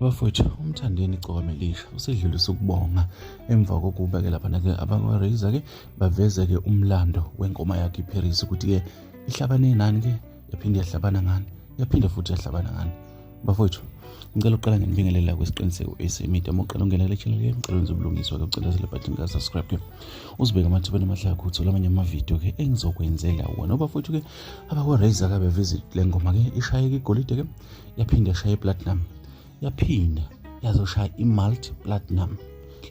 Bafowethu, uMthandeni Igcokama Elisha usedlulise ukubonga emva kokuba-ke laphana-ke abakwa-Razer-ke baveze-ke umlando wengoma yakhe iParis ukuthi-ke ihlabane nani-ke yaphinde yahlabana ngani yaphinde futhi yahlabana ngani. Bafowethu, ngicela ukuqala ngenibingelela kwisiqiniseko esimide. Uma uqala ungena kule channel ke, ngicela wenze ubulungiswa ke ucindezele button ka subscribe ke, uzibeke amathubeni amahle akho uthola amanye amavidiyo ke engizokwenzela wona. Bafowethu ke, abakwa-Razer ke beveze le ngoma ke ishayeke igolide ke, yaphinde yashaya iplatinum, yaphinda yazoshaya i-multi platinum.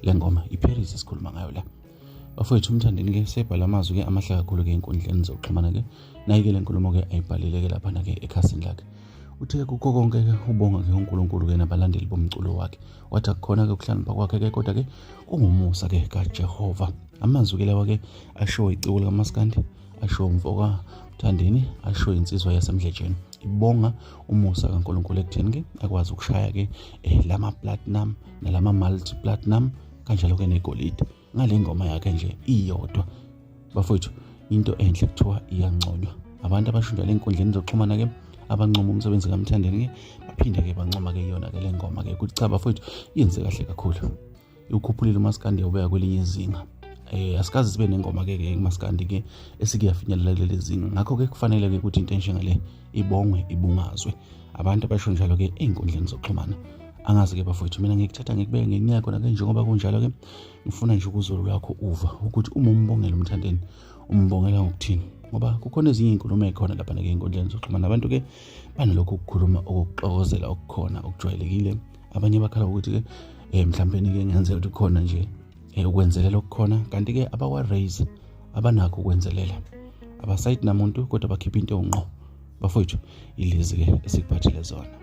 Le ngoma iParis esikhuluma ngayo la. Bafowethu, uMthandeni ke sebhala amazwi ke amahle kakhulu ke enkundleni zokuxhumana ke. Nayi ke le nkulumo ke ayibhalile ke laphana ke ekhasini lakhe. Uthe kukho konke ke ubonga ke uNkulunkulu ke nabalandeli bomculo wakhe. Wathi akukhona ke ukuhlakanipha kwakhe ke, kodwa ke kungumusa ke kaJehova. Amazwi ke lawa ke ashiwo iciko likaMaskandi, ashiwo umfoka Mthandeni, ashiwo insizwa yaseMdletsheni ibonga umusa kaNkulunkulu ekutheni ke akwazi ukushaya ke lama platinum nalama multi platinum kanjalo ke negolide ngale ngoma yakhe nje iyodwa. Bafowethu, into enhle kuthiwa iyanconywa. Abantu abashundela enkundleni zokuxhumana ke abancoma umsebenzi kaMthandeni ke baphinde ke bancoma ke yona ke le ngoma ke ukuthi cha bafowethu, yenze kahle kakhulu, ukhuphulile umaskandi yawubeka kwelinye izinga. Asikaze sibe nengoma ke ke kumaskandi ke esike yafinyelela kuleli zinga, ngakho ke kufanele ke ukuthi into enjengale ibongwe, ibungazwe. Abantu abasho njalo ke ey'nkundleni zokuxhumana. Angazi ke bafowethu, mina ngikuthatha ngikubeke ngenyaka khona ke. Njengoba kunjalo ke, ngifuna nje ukuzolo lwakho uva ukuthi uma umbongela uMthandeni umbongela ngokuthini, ngoba kukhona ezinye iy'nkulumo ey'khona lapha ke ey'nkundleni zokuxhumana. Abantu ke banalokhu ukukhuluma okuxokozela okukhona okujwayelekile. Abanye bakhala ukuthi ke mhlawumbe ke ngenzela ukuthi khona nje ukwenzelela okukhona, kanti ke abakwa-Razer abanakho ukwenzelela, abasayidi namuntu, kodwa bakhipha into ngqo. Bafowethu, ilezi ke esikuphathele zona.